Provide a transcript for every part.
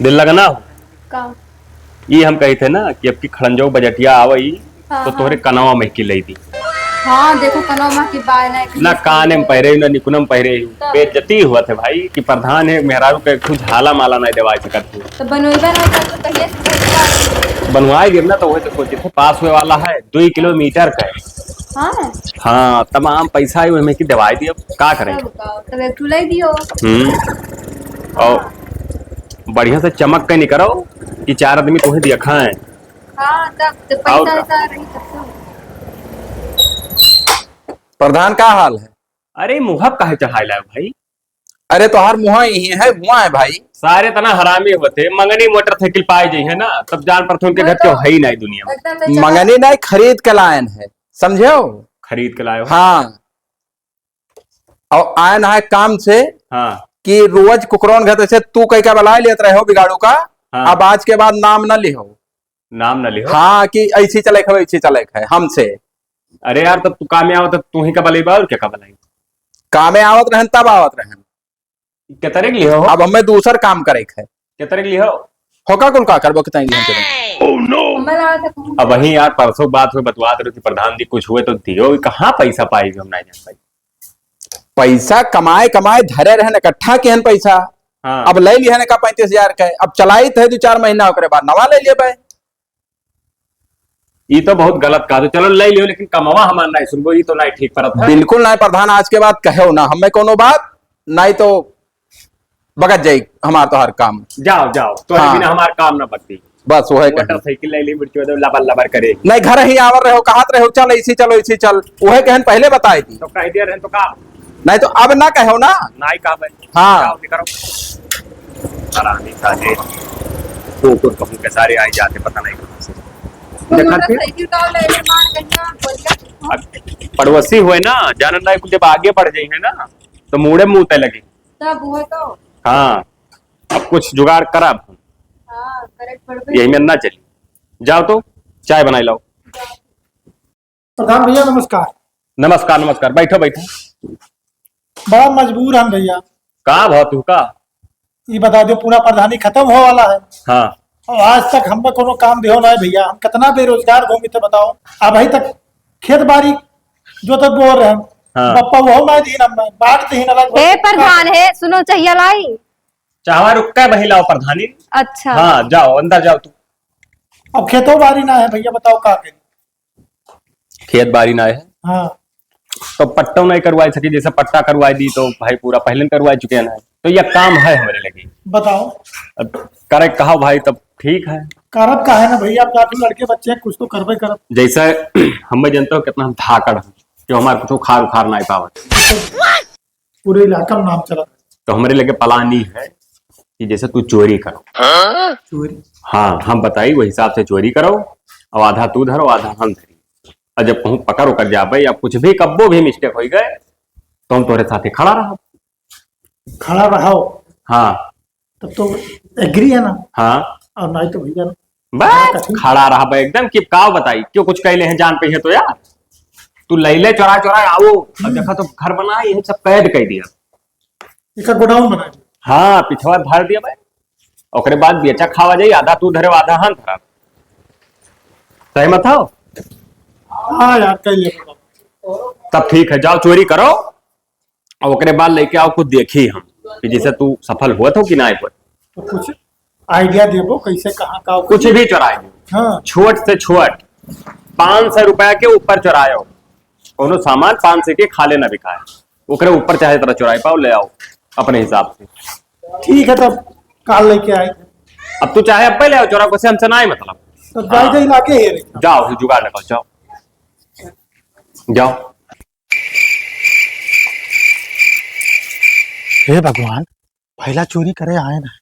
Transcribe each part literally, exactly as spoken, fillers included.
दिल लगना हो। का? ये हम कही थे ना कि अब की खड़ंजो बजटिया आवई, हाँ, तो तोहरे हाँ। कनवा में की लई दी। हाँ, देखो कनवा में की बाय ना, ना काने में पहिरे, ना निकुनम पहिरे। तो बेइज्जती हुआ थे भाई कि प्रधान है, मेहरारू के कुछ हाला माला नहीं देवाई सकत हो। तो बनोइबा ना कर, तो कहिए से बनवाई देब ना, तो वही तो सोचे थे, पास हुए वाला है, दो किलोमीटर का है। हाँ। हाँ, तमाम पैसा है, वही में की देवाई दियो, का करें? तब का, तब एक ठो लई दियो। हम्म। और बढ़िया से चमक के निकरो कि चार आदमी तुम्हें देखाएं। हाँ, तब तो पैसा और का? वैसा रही तब तो। प्रधान, का हाल है? अरे, मुँह काहे चढ़ाए लाए भाई? अरे, तोहार मुँह यही है, हुआ है भाई। सारे तना हरामी होते, मंगनी मोटरसाइकिल पाए जाई है ना, तब जान पड़ते उनके घर क्यों है ही नहीं दुनिया में। एकदम सही कहा। मंगनी नहीं, खरीद के लायन है, समझे हो? खरीद के लाए हो? हाँ। और आयन है काम से हाँ। कि रोज कुकरौन घर से तू कह के बुला लेत रहे हो बिगाड़ू का, हाँ। अब आज के बाद नाम न लिहो। नाम न लिहो? हाँ, कि ऐसी चले है, वैसी चले है हमसे। अरे यार, तब तू काम में आओ, तब तू ही का बलेबा और क्या का बलाई? काम में आवत रहन, तब आवत रहन। कितने के लिए हो? अब हमें दूसर काम करे है। कितने के लिए हो? होका कुल का करबो, कितने के लिए हम करें? हमारा आता कौन? अब वही यार, परसों बात हुई, बतवात रहे कि प्रधान जी कुछ हुए तो दियो, कहाँ पैसा पाई जो हम नहीं जान पाई। पैसा कमाए, कमाए धरे रहन, इकट्ठा किहन पैसा। हाँ। अब ले लिहन का पैंतीस हजार के, अब चलाई थे दो चार महीना, ओकरे बाद नवा ले लेबे। ई तो बहुत गलत कहा, तो चलो ले लियो, लेकिन कमवा हमार नहीं सुनबो, ई तो नहीं ठीक परत है। बिल्कुल नहीं प्रधान, आज के बाद कहो ना हमें कोनो बात, नहीं तो बगत जाई हमार तोहार काम। जाओ, जाओ, तोहरे हाँ। बिना हमार काम ना बगती। बस वही कहे। मोटरसाइकिल ले ली, मिर्चो दे, लबर लबर करे। नहीं, घर ही आवर रहो, कहत रहो, "चल, ऐसी चलो, ऐसी चल।" वही कहन पहले बताई दी। तो कह दिया रहन तो का? नहीं तो अब ना कहो ना। नहीं कहा भाई। हाँ। जाओ, निकरो। हरामी साले। कुकुर कहूँ के सारे आए जाते, पता नहीं कहाँ से। तो देखा थे? मोटरसाइकिल का ले ले, मार कहीं बोल दिया। अब पड़ोसी हुए ना, जानन नहीं, जब आगे बढ़ जाई है ना, तो मूड़े मुँह तय लगी। तब वो तो। हाँ, अब कुछ जुगाड़ करब हम। हाँ, करे के पड़बे। यही में ना चली। जाओ तो, चाय बनाई लाओ। प्रधान भैया, नमस्कार। नमस्कार, नमस्कार। बैठो, बैठो। बड़ा मजबूर हम भैया। का भा तू का? ई बता दो, पूरा प्रधानी खत्म हो वाला है। हाँ। और आज तक हम पे कोनो काम दिहो ना है भैया। हम कितना बेरोजगार घूमी थे बताओ। अबही तक खेत बारी जोतत बोर रहे। हाँ। बप्पा वो ना दीन हम, बांट दीन अलग। ए प्रधान है, सुनो चाहिए लाई। चाहवा रुक के बहिलाओ प्रधानी। अच्छा। हाँ, जाओ, अंदर जाओ तू। अब खेतो बारी ना है भैया, बताओ का करी? खेत बारी ना है? हाँ। तो पट्टो नहीं करवाई सकी, जैसे पट्टा करवाई दी तो भाई पूरा पहले करवाई चुके हैं, तो यह काम है हमारे लगे। बताओ। अब करे कहा भाई, तब ठीक है। करब का है ना भैया, अब जाके लड़के बच्चे हैं, कुछ तो करबे करब। जैसे हम जानते हो कितना हम धाकड़ हैं, जो हमारे कुछ उखाड़ उखाड़ नहीं पावत। पूरे इलाका में नाम चला। तो हमारे लगे प्लान ई है कि जैसे तू चोरी करो। हाँ? चोरी? हाँ, हम बताई, वही हिसाब से चोरी करो, और आधा तू धरो, आधा हम धरी। और जब कहूँ पकड़ उकर जाबे या कुछ भी कब्बो भी मिस्टेक हो गए, तो हम तोरे साथे खड़ा रहो। खड़ा रहो? हाँ। तब तो एग्री है ना? हाँ। और नहीं तो भैया ना। बस कथी? खड़ा रहबे एकदम कि का बताई, क्यों कुछ कहले हैं जान पे है तो यार, तू लैले चोरा चोरा आओ, अब हम्म। देखा तो घर बना, यही सब कैद कर दिया। एका गोडाउन बना दिया। हाँ, पिछवा भर दिया भाई, ओकरे बाद बेचा खावा जाई, आधा तू धरे, आधा हम धरब। सही मत हो? हाँ यार, कर लिया। तब ठीक है, जाओ चोरी करो, और ओकरे बाद लेके आओ, कुछ देखी हम कि जैसे तू सफल हुआ था कि ना हुआ। तो कुछ आइडिया देबो, कैसे, कहाँ, का, कुछ भी चुराए दो। हाँ। छोट से छोट पाँच सौ रुपया के ऊपर चुरायो, कोनो सामान पाँच सौ के खाले ना बिकाए, ओकरे ऊपर चाहे तरह चुराए पाओ, ले आओ अपने हिसाब से। ठीक है, तब काल लेके आए। अब तू चाहे अब ले आओ चुरा, कैसे हमसे ना है मतलब। तो जाए हाँ। जाए लाके है रे। जाओ, जुगाड़ लगाओ, जाओ। जाओ। हे भगवान, पहला चोरी करे आए ना।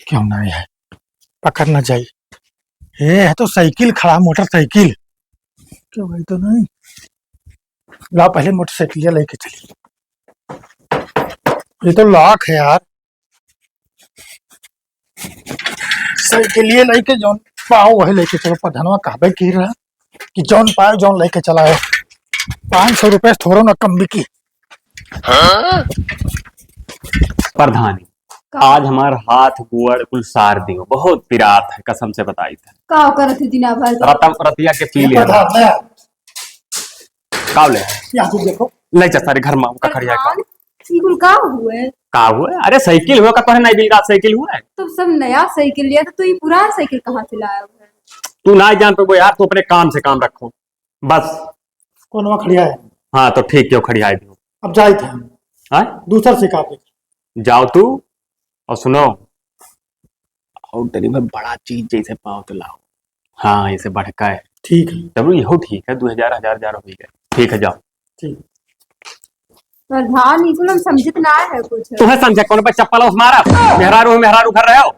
क्यों ना है, पकड़ ना जाई। हे, है तो साइकिल खड़ा, मोटरसाइकिल। क्यों भाई तो नहीं? लाओ, पहले मोटरसाइकिल लेके चली। ये तो लॉक है यार। साइकिल ये लेके जौन पाओ वही लेके चलो। प्रधानवा कहबे की रहा कि जौन पाओ जौन लेके चला है। पाँच सौ रुपये थोड़ो ना कम बिकी। हाँ? प्रधानी, का? आज हमार हाथ गोड़ कुल सार दियो, बहुत पिरात है, कसम से बताई थे। का करत है दिना भर? रतम रतिया के पी ये लिया। प्रधान, मैं का ले? यहाँ से देखो। ले जा सारे घर में, उनका खड़िया का। प्रधान, ई कुल का हुए? का हुए? अरे साइकिल हुए का, तोहरे नहीं बिल रात साइकिल हुए? तो सब नया साइकिल लिया, तो तू ई पुरान साइकिल कहाँ से लाया हुआ है? तू ना जान पे वो यार, तू अपने काम से काम रखो बस। कौन वहाँ खड़िया है? हाँ तो ठीक क्यों खड़िया है? अब जाए थे हम। हाँ? दूसर से का पे? जाओ तू। और सुनो, और तेरी में बड़ा चीज जैसे पाओ तो लाओ। हाँ, ऐसे बढ़का है। ठीक है। तब यहो ठीक है, दो हजार, हजार, हजार हो गए। ठीक है, जाओ। ठीक। प्रधान, ई कुल हम समझत ना है कुछ। तुम्हें समझे कौन? बस चप्पल उस मारा। मेहरारू हो, मेहरारू घर रहे हो।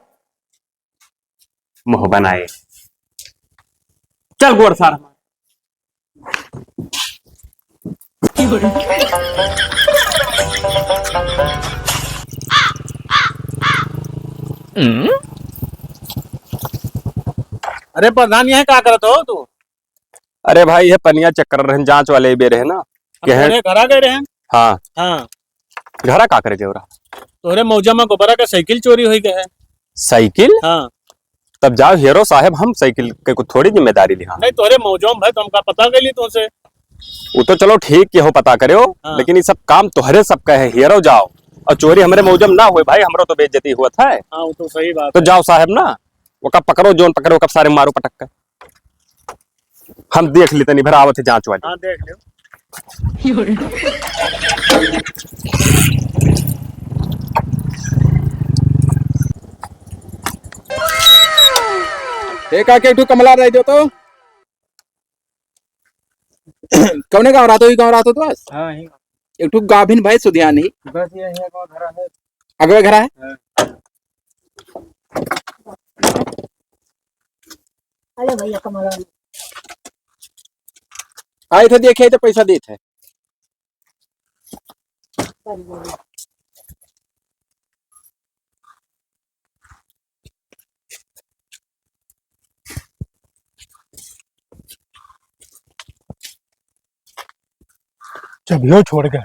मुंह बनाए। चल गोड़ सार। अरे प्रधान, यहाँ का करत हो तू? अरे भाई, ये पनिया चेक कर रहे हैं, जांच वाले बेरे है ना, अच्छा, के हैं? अरे, घरा गए रहे हैं? हाँ। हाँ। घरा का करे के हो रहा? तोहरे मौजा में गोबरा का साइकिल चोरी हो गया है। साइकिल? हाँ। तब जाओ हेरो साहब, हम साइकिल के कुछ थोड़ी जिम्मेदारी लिहा। नहीं, तोहरे मौजा में भाई, तो हमका पता कर ली तुमसे। वो तो चलो ठीक, ये हो पता करे हो, हाँ। लेकिन ये सब काम तोहरे सबका है, हेरो जाओ। और चोरी हमरे मौजा में ना हुए भाई, हमरो तो बेइज्जती हुआ था। हाँ, वो तो सही बात तो है। जाओ साहब ना, वो कब पकड़ो, जोन पकड़ो, कब सारे मारो पटक के। हम देख लेते नहीं, भरा आवत है जांच वाली। हाँ, देख लो। ए, का के एक ठो कमला दे दो तो। कौने गाँव रहत हो? ई गाँव रहत हो तो बस? हाँ, यहीं। एक ठो गाभिन भैंस सुधियान ही। बस ये, ये गाँव धरा है। अगवे घर है? हाँ। अरे भैया, कमला। आए थे, देखे तो पैसा देत है। जब यो छोड़ गए,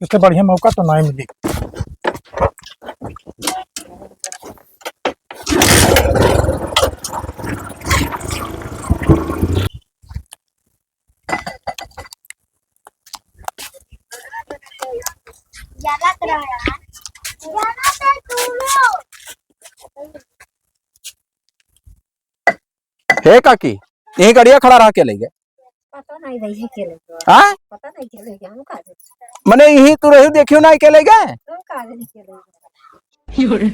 इससे बढ़िया मौका तो ना मिली। हे काकी, यही गड़िया खड़ा रहा के ले गए? पता नहीं भैया के ले गए। हाँ? पता नहीं के ले गए, हम का जाने। मने यही तू रही देखियो ना के ले गए? हम का जाने के ले गए।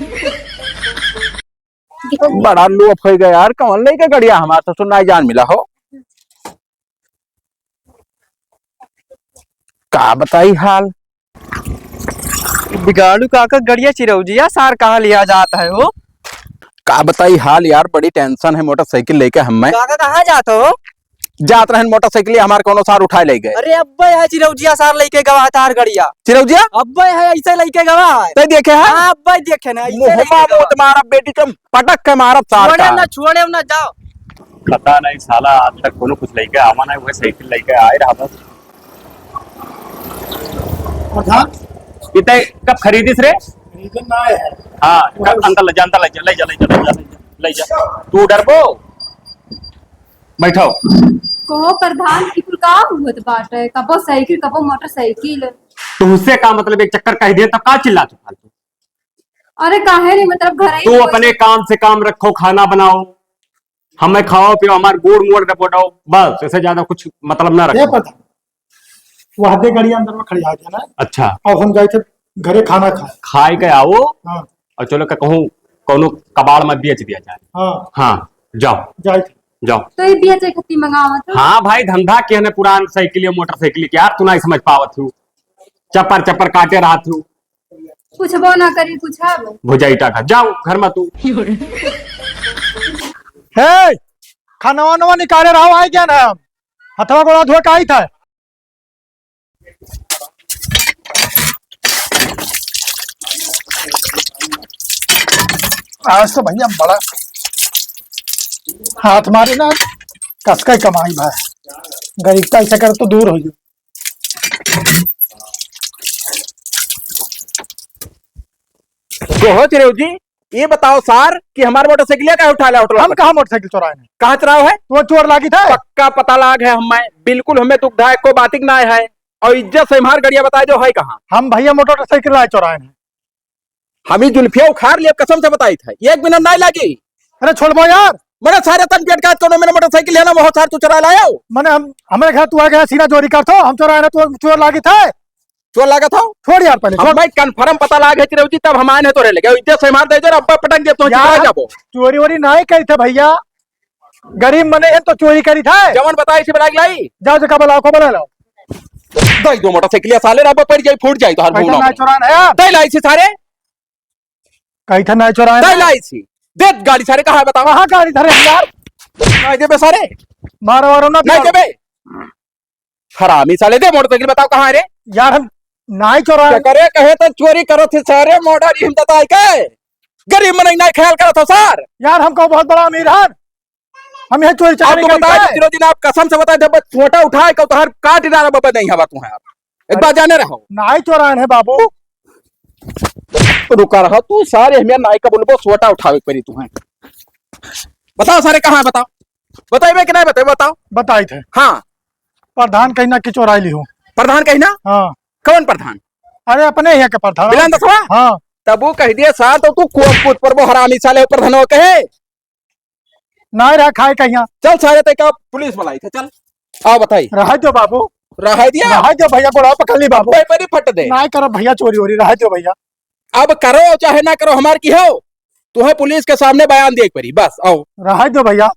बड़ा लोफ हो गया यार, कौन लेके गड़िया हमार ससुर नाई जान मिला हो। का बताई हाल। बिगाड़ू काका गड़िया चिरौजिया सार कहाँ लिया जात है हो? का बताई हाल यार, बड़ी टेंशन है मोटरसाइकिल लेके हमें। काका कहाँ जात हो? जात रहन मोटरसाइकिल, हमार कोनो सार उठाए ले गए। अरे अब्बे है चिरौजिया सार लेके गवा है तार गड़िया। चिरौजिया? अब्बे है ऐसे लेके गवा है। तै देखे है? हाँ, अब्बे देखे ना, ऐसे लेके मुहमा गवा। मुँह मारा बेटी तुम पटक के मारब सार छोड़े का। ना, छोड़े ना, जाओ। पता नहीं साला आज तक कोनो कुछ लेके आवा ना, वह साइकिल लेके आए रहा बस। अच्छा। इतने कब खरीदिस रे? खरीदन ना आए हैं। हाँ, कब अंदर ले जा, अंदर ले जा, ले जा, ले जा, ले जा, ले जा। तू डरबो? बैठो। कहो प्रधान, ई कुल का हुअत बाटे? कबो साइकिल, कबो मोटरसाइकिल। तुमसे का मतलब, एक चक्कर कह दिया तब का चिल्लात हो फालतू? अरे काहे नहीं, मतलब घर ही तू अपने काम से काम रखो, खाना बनाओ, हमें खाओ पियो, हमार गोड़ मोड़ रपोटाओ, बस ऐसे ज्यादा कुछ मतलब ना ये रखो। पता, वह दे गाड़ी अंदर में खड़ी आ गया ना। अच्छा। और हम जाए थे घरे खाना खाए। खाए के आओ। हाँ। और चलो का कहूँ कौनो कबाड़ में बेच दिया जाए। हाँ। हाँ, जाओ। जाए थे। जाओ। तो ये बेचे खत्ती मंगावत हो? हाँ भाई, धंधा के ने पुरान साइकिल या मोटरसाइकिल के यार, तू नहीं समझ पावत हो, चपर चपर काटे रहत हो। पूछबो ना करी, पूछब। भुजाई टाका, जाओ घर में तू। हे, खाना वाना निकाले रहो, आए क्या ना हम? हथवा गोड़ा धो के आई था। आज तो भैया बड़ा हाथ मारे ना, कसका ही कमाई भाई, गरीबता ऐसा कर तो दूर हो जाए। कहो चिरऊ जी, ये बताओ सार कि हमार मोटरसाइकिलिया काहे उठा ला होटल हम पर? कहाँ मोटरसाइकिल चोराए हैं? कहाँ चोराओ है? तो चोर लागित है? पक्का पता लाग है हमें, बिल्कुल हमें दुख धायक को बातिक ना है। और इज्जत से हमार गड़िया बताए दो है कहाँ? हम भैया मोटरसाइकिल लाए चोराए हैं। हम ही जुल्फिया उखाड़ लिए, कसम से बताई था, एक मिनट नहीं लागी। अरे छोड़बो यार। मने सारे तन पेट का कोनो मेरे मोटरसाइकिल है ना, वो सार तू चोरा लायो। मने हम, हमारे घर तू आ गया, सीना चोरी कर थो, हम चोराए ना, तू चोर लागित है। चोर लागत हो? छोड़ यार पहले, हम छोड़। भाई कन्फर्म पता लाग है चिरऊ जी, तब हम आए हैं तोरे लगे। इज्जत से मार दे जो, अब्बा पटक दे तो यार, चुरा जाबो। चोरी वोरी नाई करी थे भैया, गरीब मने हैं तो चोरी करी थे। जवन बताई से बलाग लाई। जाओ जका बुलाओ, को बुला लाओ। दई दो मोटरसाइकिल साले, रब्बा पड़ जाई, फूट जाई तो हर पैसा मुंह ना ना। चोरान है यार। दई लाई से सारे। कही था ना चोरान तय है। लाई सी। दे गाड़ी सारे, कहाँ है बताओ? कहाँ गाड़ी धरे हैं यार? नहीं देबे सारे। मारो वारो ना नहीं पिलाओ। देबे। हरामी साले, दे मोटरसाइकिल बताओ कहाँ है रे? यार हम नाई चोरा। क्या करे, कहे तो चोरी करो थे सारे, मोटर हिम बताए के। गरीब मनई नाई ख्याल करो तो सार। यार हमको बहुत बड़ा अमीर है, हम यहाँ चोरी अब चकारी तू करते बताए हैं। तीनों दिन आप कसम से बताए, जब छोटा उठाए के तोहार काट डाला बाबा, नहीं हवा तू है आप। एक बात जाने रहो। नाई चोरान है बाबू। रुका रहो तू सारे, हमें नाई का बोलबो, छोटा उठावे के पड़ी तू है। बताओ सारे, कहाँ है बताओ? बताइबे कि नहीं बताइबे, बताओ। बताई थे। हाँ। प्रधान कहीं ना कि चोराई ली हो। प्रधान कहीं ना? हाँ। कौन प्रधान? अरे अपने यहाँ के प्रधान। बिलान दसवा? हाँ। तब वो कह दिया सार तो तू कोट कोट पर वो हरामी साले प्रधान हो कहे। नाई रहा खाए कहिया। चल सारे ते का पुलिस बुलाई थे, चल। आओ बताई। रहा दो बाबू। रहा दिया? रहा दो भैया, गोड़ा पकड़ ली बाबू। कोई परी फट दे। नाई करो भैया चोरी वोरी, रहा दो भैया। अब करो चाहे ना करो, हमार की हो, तुम्हें पुलिस के सामने बयान दिए परी, बस, आओ। रहा दो भैया।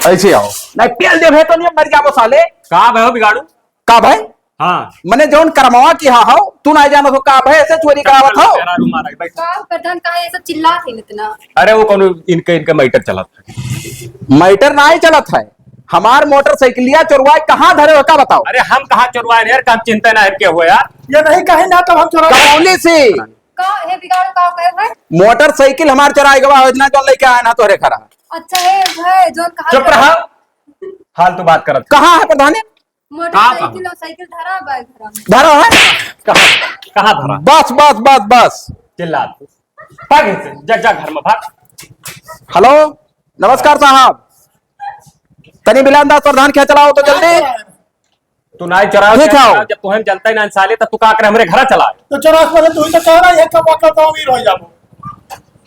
ऐसे आओ। नहीं, पेल दे भे तो नहीं, मर जाबो साले। का भे हो बिगाड़ू? का भे? हाँ। मने जौन करमवा की हा हो, तू ना जानो तो का भे, ऐसे चोरी करावत हो? तेरा रूम आ रहा है, बैठ। का प्रधान, काहे ऐसा चिल्लात है इतना? अरे वो कौनो इनके, इनके मैटर चलत है। मैटर ना ही चलत है, हमार मोटरसाइकिलिया चोरवाए कहाँ धरे हो, का बताओ? अरे हम कहाँ चोरवाए यार, काम चिंता ना है क्या हुआ यार? ये नहीं कहीं ना तब हम चोरा कबौली से। का है बिगाड़ का कहे है? मोटरसाइकिल हमार चोराए गवा हो, इतना जौन लेके आए ना तोहरे खरा। अच्छा है, है जौन कहा चुप रहा, फालतू बात करत। कहाँ है प्रधान? मोटरसाइकिल कहाँ? और साइकिल धरा बा घर में। धरा है? कहाँ, कहाँ धरा? बस, बस, बस, बस। चिल्ला तू। भाग यहाँ से, जा, जा घर में भाग। हेलो, नमस्कार साहब। तनी मिलन दास प्रधान क्या चलाओ तो जल्दी। तू नाई चोराओ, ठीक है। जब तुहें जनता ही ना साले, तो तू का करे हमरे घर चला? तो चोरास पहले तू ही तो कह रहा है, कब वक्त तो अमीर हो जाबो।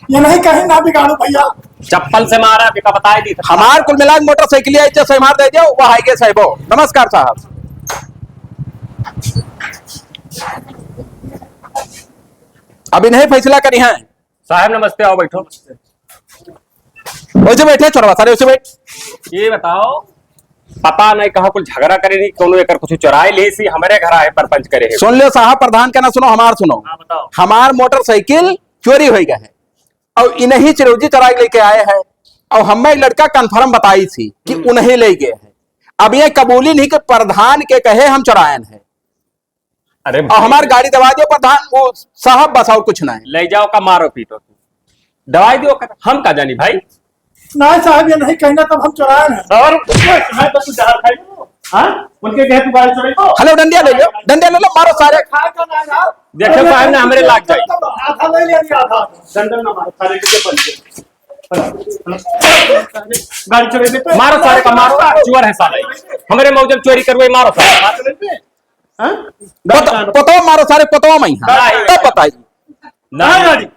ये नहीं कहीं ना बिगाड़ू भैया। चप्पल से मारा, बेटा बताए दी। हमार कुल मिला के मोटरसाइकिल आई, जैसे मार दे दियो, वो हाईवे से आइबो। नमस्कार साहब। अभी नहीं फैसला करी है। साहब नमस्ते, आओ बैठो। ओइसे बैठे छोरवा, सारे ओइसे बैठ। ये बताओ, पता नहीं कहाँ कुल झगड़ा करे नहीं, कौनो एकर कुछ चुराए ले सी, हमरे घर आए परपंच करे है। सुन लो साहब, प्रधान का ना सुनो, हमार सुनो। हाँ, बताओ। हमार मोटरसाइकिल चोरी होइ गए है और इन्हीं चिरौजी चुराए लेके आए हैं और हमें एक लड़का कन्फर्म बताई थी कि हम्म। उन्हीं ले गए हैं। अब ये कबूली नहीं कि प्रधान के कहे हम चुरायन है। अरे और हमार गाड़ी दवा दियो प्रधान, वो साहब बस और कुछ नहीं। ले जाओ का मारो पीटो तू। दवाई दियो का, हम का जानी भाई। नहीं साहब, ये नहीं कहना तब हम चुराए हैं। और मैं तो कुछ डरा खाई। हाँ? उनके घर तू गाड़ी चुराई तो? हेलो, डंडिया ले लो, डंडिया ले लो, मारो सारे। खाए का ना यार। देखो अरे साहब ने हमरे लाग जाए। आधा ले लिया, आधा। डंडा ना मारो, सारे के बन गए। गाड़ी चुराई देते? मारो सारे का, मारो, चोर है साले। हमरे मौजब चोरी करवे, मारो सारे। हाँ? पत-, पतवा मारो सारे, पतवा में ही। हाँ। तब बताई। ना। ना गाड़ी।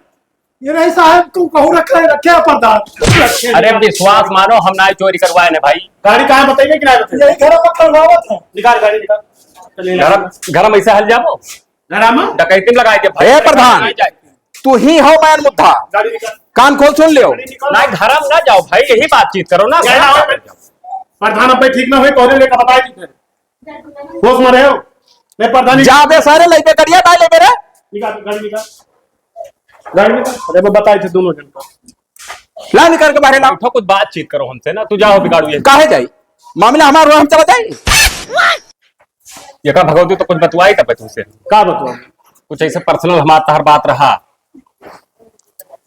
ये नहीं साहब, तू कहूँ रख ले, रखे अपन दांत। अरे विश्वास मानो, हम ना चोरी करवाए ने भाई। गाड़ी कहाँ बताइए कि ना बताइए? यही घर में खलवावत है। निकाल गाड़ी, निकाल। चलिए। घर, घर में ऐसे हल जाबो? घर में? डकैती में लगाए दे भाई। ए प्रधान, लगाए जाए। तू ही हो मैन मुद्दा। गाड़ी निकाल। कान खोल सुन लियो। गाड़ी निकाल। ना घर में ना जाओ भाई, यही बातचीत करो ना। क्या ना हो? प्रधान अब ठीक ना हुए, तोहरे लेकर बताए दी थे। होश में रहो। मैं प्रधान ही जाबे सारे, लेबे करिया, ना लेबे रे। निकाल, गाड़ी निकाल। गाड़ी निकाल। अरे वो बताए थे दोनों जन को। ला निकाल के बाहर ला। बैठो, कुछ बातचीत करो हमसे ना, तू जाओ बिगाड़ू ये। काहे जाई? मामला हमार हुआ, हम चला जाई। ये का भगवती तो कुछ बतवाई था तुमसे। का बतवाई? कुछ ऐसे पर्सनल हमार तहर बात रहा।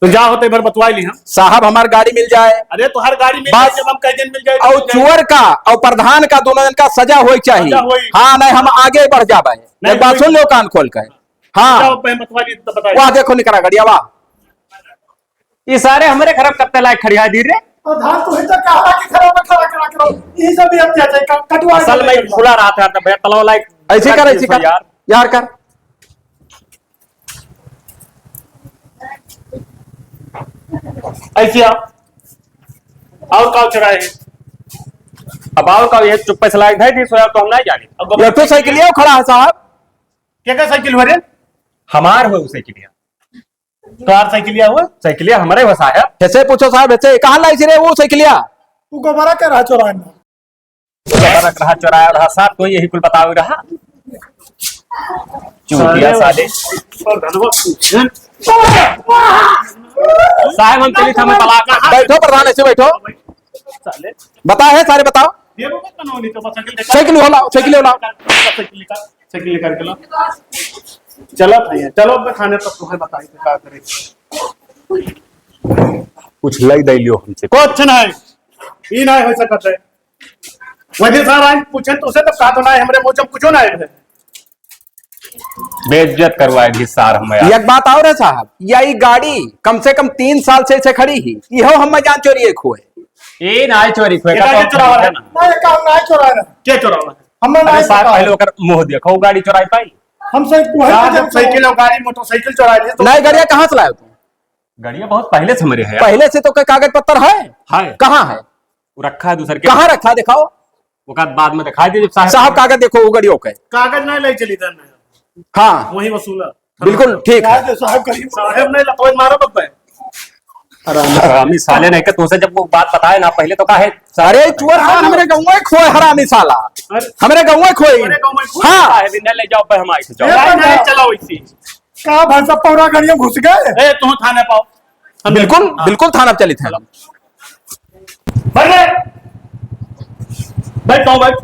तो जा होते भर बतवाई ली हम। साहब, हमार गाड़ी मिल जाए। अरे, तो हर गाड़ी मिल बस। जाए, जब हम कह दिन मिल जाए, तो और मिल जाए। चोर का और प्रधान का दोनों जन का सजा होई चाहिए। सजा होई। हाँ, नहीं, हम आगे बढ़ जाबे। नहीं, एक बात कोई सुन लो कान खोल के। हाँ। जाओ, मैं मतवाली तो बताइए। वाह, देखो निकरा गड़िया, वाह। ई सारे हमरे घर कत्ते लायक खड़िया दी रे। प्रधान, तू ही तो कहा कि खड़ा में खड़ा करा करो। ई सब भी हम क्या चाहिए? क-, कटवा असल के में ले खुला रहा था, तो भैया, तलवा लायक ऐसे कर, ऐसे कर। यार। यार कर। ऐसे आओ। और का चुराए है? अब और का ये चुप्पे से लायक है, नहीं सोया तो हम नहीं जाने। अब ये तो साइकिल खड़ा है साहब। क्या का साइकिल हो रे? हमार हो साइकिल। तोहार साइकिलिया हुआ? साइकिलिया हमरे हुआ साहब। ऐसे पूछो साहब, ऐसे कहाँ लाई रे वो साइकिलिया? तू गोबरा के रहा चोराए ना। गोबरा के रहा चोराए रहा साहब, तो यही कुल बताओ रहा। चूतिया साले। साले। साहब हम चलित हमें बला का। बैठो प्रधान, ऐसे बैठो। साले। बता है सारे, बताओ। ये वो मत बनाओ, नहीं तो बस साइकिल देखा। साइकिल होला, साइकिल होला। साइकिल निकाल, साइकिल निकाल के ला। चलो भैया, चलो अपने थाने पर तुम्हें बताई थे का करे। कुछ लई दई लियो हमसे। कुछ नहीं, ई नहीं हो सकत है। वजह सार आज पूछे तो उसे तो कहा तो ना है, हमरे मुंह से कुछ ना है। बेइज्जत करवाए भी सार हम यार। एक बात और है साहब, या ई गाड़ी कम से कम तीन साल से इसे खड़ी ही, इहो हम जान चोरी एक हुए। ए ना चोरी हुए का एका के तो चोरावा है? ना। ना, एका हम ना चोराए रहे। के चोरावा है? हमने अरे ना साहब, चोरावा। पहले ओकर मुंह देखो, वो गाड़ी चोराई पाई? हम सही, वही साहब, वजह जब से साइकिल और गाड़ी, मोटरसाइकिल चोरा लिए तो नहीं, गाड़िया कहाँ से लाए तू? गाड़िया बहुत पहले से हमरे है यार। पहले से तो कोई कागज पत्तर है? है। कहाँ है? वो रखा है दूसर के। कहाँ रखा है, दिखाओ। ओका बाद में दिखाई दे जब साहब। साहब, कागज देखो, वो गाड़ियों के। कागज नहीं ले चली था मैं। हाँ। वही वसूला। बिल्कुल ठीक है। साहब, साहब कहीं साहब नहीं लतोय मारो बब्बे। हरामी साले नहीं के तुमसे जब वो बात बताए ना पहले तो काहे? अरे चुअर साहब, हमरे गाँव में खोए हरामी साला। अरे। हमरे गाँव में खोए। हमरे गाँव में खोए। हाँ। साहब, इन्हें ले जाओ पे हम आए थे, जाओ। ए, नहीं, नहीं, चलाओ इसी। का भाई साहब पौरा गाड़ियों घुस गए? ए, तुम थाने पाओ। हम बिल्कुल, हाँ। बिल्कुल थाना चलित है। बैठ रे। बैठ, पाओ, बैठ।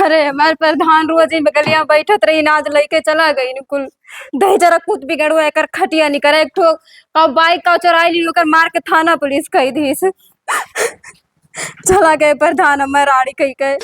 अरे, हमार प्रधान रोज ही गलिया बैठत रही, आज लइके चला गई कुल। दही जरा कुछ बिगड़ो, एकर खटिया निकर, एक ठो का बाइक का चोराई ली, ओकर मार के थाना पुलिस कह दीस। चला गए प्रधान, हमार रानी कही के।